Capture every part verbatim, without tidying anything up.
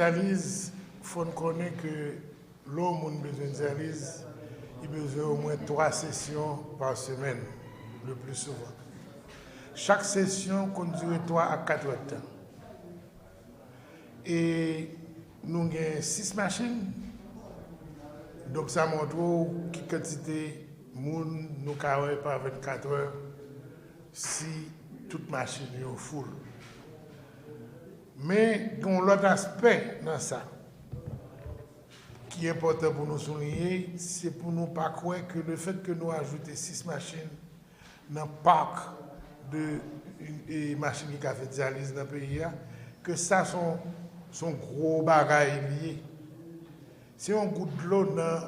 Dyaliz, fò n konnen ke lè yon moun bezwen dyaliz, li bezwen omwen twa sesyon pa semèn, le pli souvan. Chak sesyon konn dire twa a kat èdtan. E nou gen sis machin, donk sa montre w ki kantite moun nou ka wè pa vennkat è si tout machin yo full. Men gen yon lòt aspè nan sa ki enpòtan pou nou souliye, se pou nou pa kwè ke lefèt ke nou ajoute sis machin nan pak de, e, machin ki ka fè dyaliz nan peyi a, ke sa se yon, se yon gwo bagay li ye. Se yon gout dlo nan,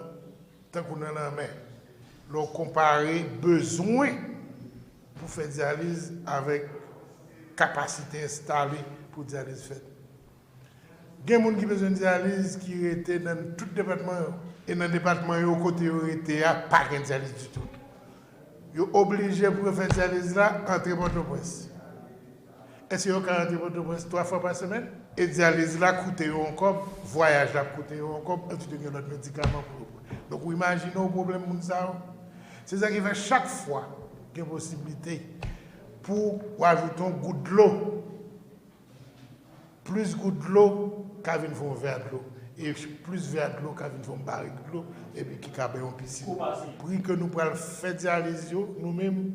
tankou nan lanmè. Lè w konpare bezwen pou fè dyaliz avèk kapasite enstale pou dyaliz fèt. Gen moun ki bezwen dyaliz ki rete nan tout depatman yo. E nan depatman yo kote yo rete a, pa gen dyaliz ditou. Yo oblije pou yo fè dyaliz la antre Pòtoprens. Èske yo ka antre Pòtoprens twa fwa pa semèn? E dyaliz la koute yo yon kòb, vwayaj la ap koute yo yon kòb, ansuit yo gen lòt medikaman pou yo pran. Donk, ou imajine w pwoblèm moun sa yo. Se sa ki fè chak fwa gen posiblite pou w ajoute yon gout dlo, plis gout dlo ka vin fè yon vè dlo. E plis vè dlo ka vin fè yon barik dlo, epi ki ka bay yon pisin. Pri ke nou pral fè dyaliz yo, nou menm,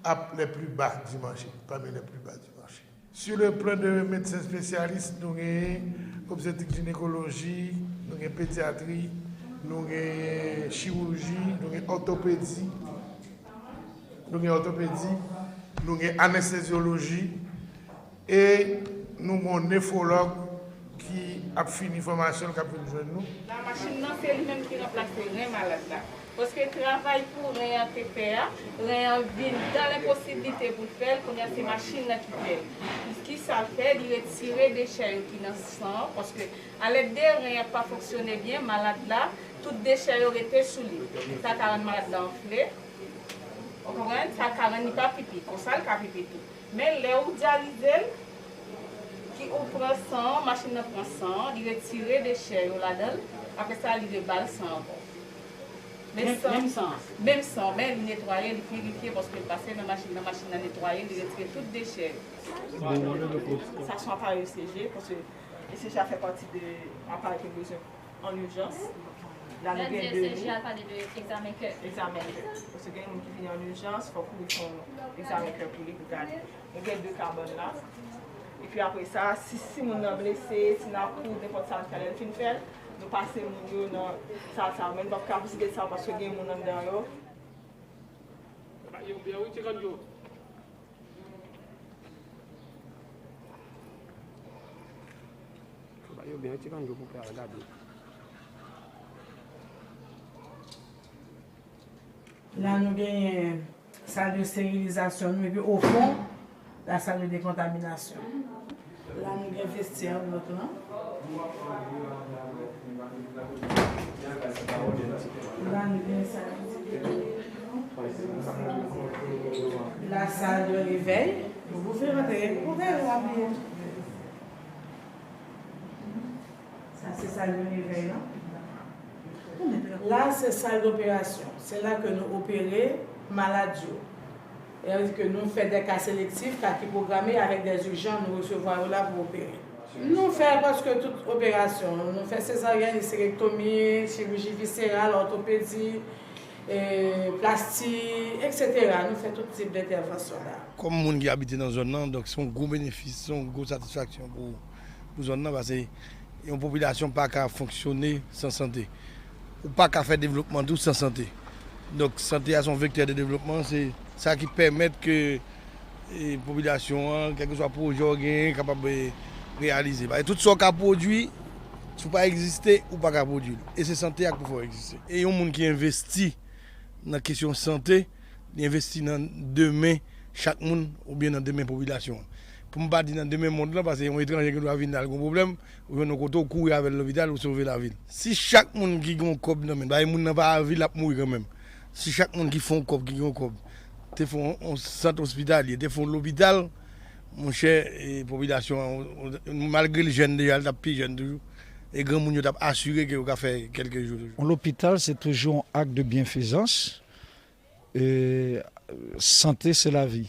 ap les plus bas du marché, parmi les plus bas du marché. Sur le plan de medsen espesyalis, nou gen obstetrik jinekoloji, nou gen pedyatri, nou gen chiruji, nou gen òtopedi, nou gen òtopedi, nou gen anestezyoloji, e nou gen yon nefwològ ki ap fini fòmasyon l, k ap vin jwenn nou. La machin nan, se li menm ki ranplase ren malad la. Paske travay pou ren an te fè a, ren an vin dan lenposiblite pou l fè l, kounye a se machin nan ki fè l. Kisa l fè? Li retire dechè yo ki nan san an, paske alèd de ren an pa fonksyone byen, malad la, tout dechè yo rete sou li. Sa ka rann malad la anfle, ou konprann? Sa ka rann li pa pipi, konsa l ka pipi tou. Men lè ou dyalize l, ki ou pran san an, machin nan pran san an, li retire dechè yo ladan l, apre sa li reba l san ankò. Men Menm, san, menm san. Menm san, men li netwaye, li pirifye, paske l pase nan machin nan, machin nan netwaye, li retire tout dechè yo. Sa se yon aparèy E C G, paske E C G a fè pati de aparèy ke nou bezwen an ijans. La nou gen de ECG a pale de egzamen kè. Egzamen kè. Paske gen moun ki vini an ijans, fòk ou fè yon egzamen kè pou li, pou gade. Nou gen de kabann la. Epi apre sa, si, si moun nan blese, si n ap pou nenpòt sa n fè, lè n fin fè l, nou pase moun yo nan sal sa. Men n p ap ka vizite sa paske gen moun anndan yo. Yo byen wi, ti kanjo. Ba yo byen, ti kanjo pou pè a gade. La nou genyen sal de sterilizasyon nou, epi ofon, la sal de dekontaminasyon. La nou gen vestyè lòt lan. La nou gen sa. La sal de revèy. Ou fè rantre, ou fè rantre. Sa se sal de revèy lan. La se sal doperasyon. Se la ke nou opere malad yo. Sa vle di ke nou fè de ka selektif, ka ki pwograme avèk de ijan, nou resevwa yo la pou opere. Nou fè prèske tout operasyon. Nou fè sezaryèn, isterektomi, chiriji viseral, òtopedi, e, plasti, etsetera. Nou fè tout tip de entèvansyon la. Kòm moun ki abite nan zòn nan, donk se yon gwo benefis, se yon gwo satisfaksyon pou, pou zòn nan, paske yon popilasyon pa ka fonksyone san sante. Ou pa ka fè devlopman tou san sante. Donk, sante a se yon vektè de devlopman, se sa ki pèmèt ke, e, popilasyon an, kèlkeswa pwojè w genyen, kapab, e, reyalize. Paske tout sa w ka pwodui, si w pa egziste, ou pa ka pwodui l. E se sante a k pou fè w egziste. E yon moun ki envesti nan kesyon sante, li envesti nan demen chak moun oubyen nan demen popilasyon an. Pou m pa di nan demen mond lan, paske yon etranje gen dwa vin la, l gen yon pwoblèm, ou jwenn yon kote, ou kouri avè l lopital, ou sove lavi l. Si chak moun ki gen yon kòb nan men l, paske moun nan pa viv, l ap mouri kanmenm. Si chak moun ki fè yon kòb, ki gen yon kòb, te fè yon, yon sant ospitalye, te fè yon lopital, Monchè, e, popilasyon an, malgre l jèn deja, l t ap pi jèn toujou. E granmoun yo t ap asire ke yo ka fè kèlke jou toujou. Yon lopital, se toujou yon ak de byenfezans. E, sante, se lavi.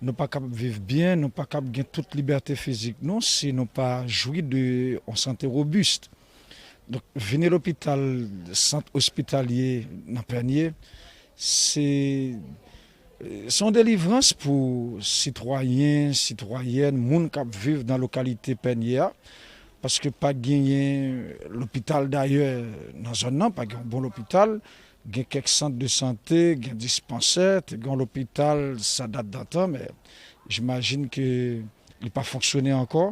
Nou pa kab viv byen, nou pa kab gen tout libète fizik nou si nou pa jwi de yon sante wobis. Donk, vini lopital, sant ospitalye nan Pènye, se, se yon delivrans pou sitwayen, sitwayèn, moun k ap viv nan lokalite Pènye a, paske pa genyen lopital dayè nan zòn nan, pa gen yon bon lopital, gen kèk sant de sante, gen dispansè, te gen yon lopital, sa dat dantan, men jimajin ke li pa fonksyone ankò.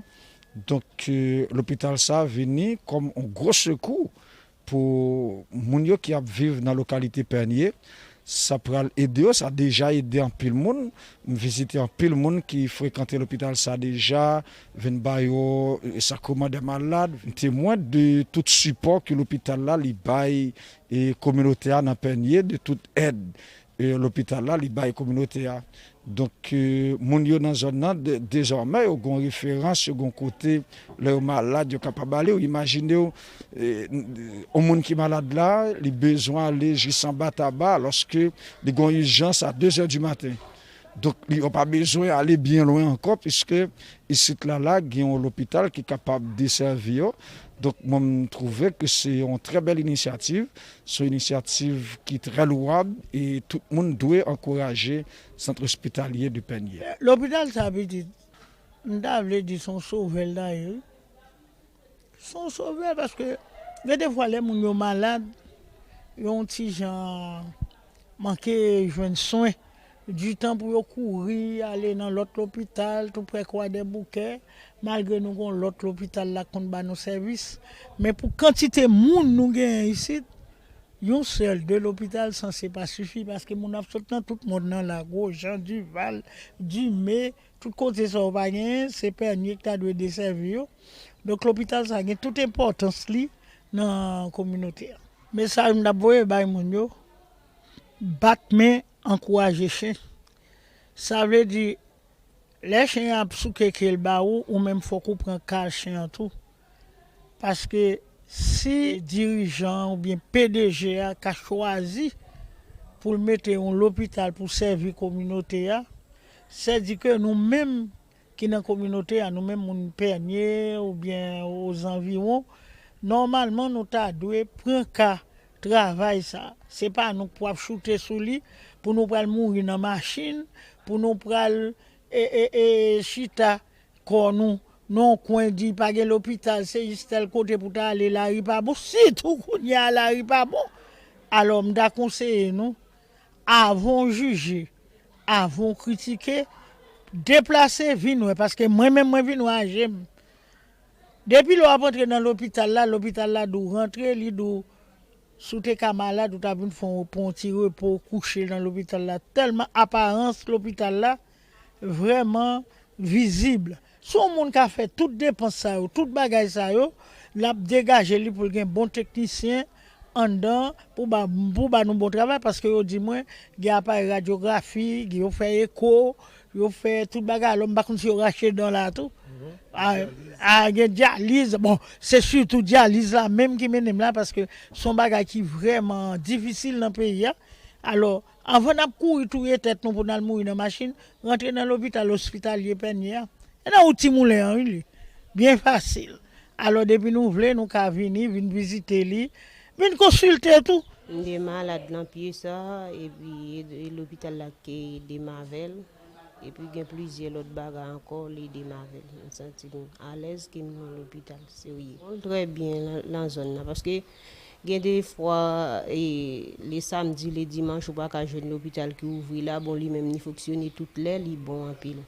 Donk, eh, lopital sa a vini kòm yon gwo sekou pou moun yo ki ap viv nan lokalite Pènye. Sa pral ede yo, sa deja ede anpil moun. M vizite anpil moun ki frekante lopital sa a deja, vin ba yo, eh, sakreman dè malad, vin temwen de tout sipò ke lopital la li bay, eh, kominote a nan Pènye, de tout èd, eh, lopital la li bay kominote a. Donk, eh, moun yo nan zòn nan, de-, dezòmè, yo gon referans, yo gon kote, lè yo malad, yo kapab ale. Ou imajine w, eh, yon moun ki malad la, li bezwen ale jis anba Taba, alòske li gon ijans a de zè di maten. Donk, li, yo pa bezwen ale byen lwen ankò, piske isit la, la, gen yon lopital ki kapab desèvi yo. Donk, mwen, m twouve ke se yon trè bèl inisyativ. Se yon inisyativ ki trè lwab e tout moun dwe ankouraje Sant Ospitalye de Pènye. Lopital sa, pitit, m ta vle di se yon sovè l ta ye, wi. Se yon sovè, paske gen de fwa lè moun yo malad, yo yon ti jan manke jwenn swen. Ditan pou yo kouri ale nan lòt lopital, tou prè Kwadèboukè, malgre nou gon lòt lopital la k konn ba nou sèvis. Men pou kantite moun nou genyen isit, yon sèl, de lopital sanse pa sifi, paske moun ap sot nan tout mòn nan la, Gwojan, Dival, Dime, tout kote sa yo pa genyen, se Pènye ki ta dwe desèvi yo. Donk, lopital sa gen tout enpòtans li nan kominote a. Mesaj m t ap voye bay moun yo, bat men, ankouraje chen. Sa vle di, lè chen an ap souke ke l ba ou, ou menm fòk ou pran ka chen an tou. Paske si dirijan an oubyen P D G a ka chwazi pou l mete yon lopital pou sèvi kominote a, sèdi ke nou menm ki nan kominote a, nou menm moun Pènye oubyen ozanviwon, nòmalman nou ta dwe pran ka travay sa. Se pa nou k pou ap choute sou li, pou nou pral mouri nan machin, pou nou pral, e, e, e, chita kò nou nan yon kwen, di pa gen lopital, se jis tèl kote pou ta ale, lari pa bon. Sitou kounye a lari pa bon. Alò, m ta konseye nou, avan w jije, avan w kritike, deplase, vin wè, paske mwen menm, mwen vin wè a je m. Depi lè w ap antre nan lopital la, lopital la di w rantre, li di w, si w te ka malad, ou ta vin fè yon, pran yon ti repo, kouche nan lopital la. Tèlman aparans lopital la vrèman vizib. Si yon moun ka fè tout depans sa yo, tout bagay sa yo, l ap degaje li pou l gen bon teknisyen anndan pou ba, pou ba nou bon travay, paske yo di mwen, gen aparèy radyografi, gen yo fè eko, yo fè tout bagay. Alò, m pa konn si yo rache dan la tou. A, a, gen dyaliz. Bon, se sitou dyaliz la menm ki mennen m la, paske se yon bagay ki vrèman difisil nan peyi a. Alò, anvan n ap kouri touye tèt nou pou n al mouri nan machin, rantre nan lopital ospitalye Pènye a. E nan wout Ti Moulen an, wi, li. Byen fasil. Alò, depi nou vle, nou ka vini, vin vizite li, vin konsilte tou. M te malad nan pye sa, epi e, e lopital la ki ede m avè l. Epi gen plizyè lòt bagay ankò, li ede m avè l. M santi m alèz ke m nan lopital, serye. Bon, l trè byen lan, lan zòn nan, paske gen de fwa, e, le samdi, le dimanch, ou pa ka jwenn lopital ki ouvri la. Bon, li menm, li fonksyone tout lè, li bon anpil.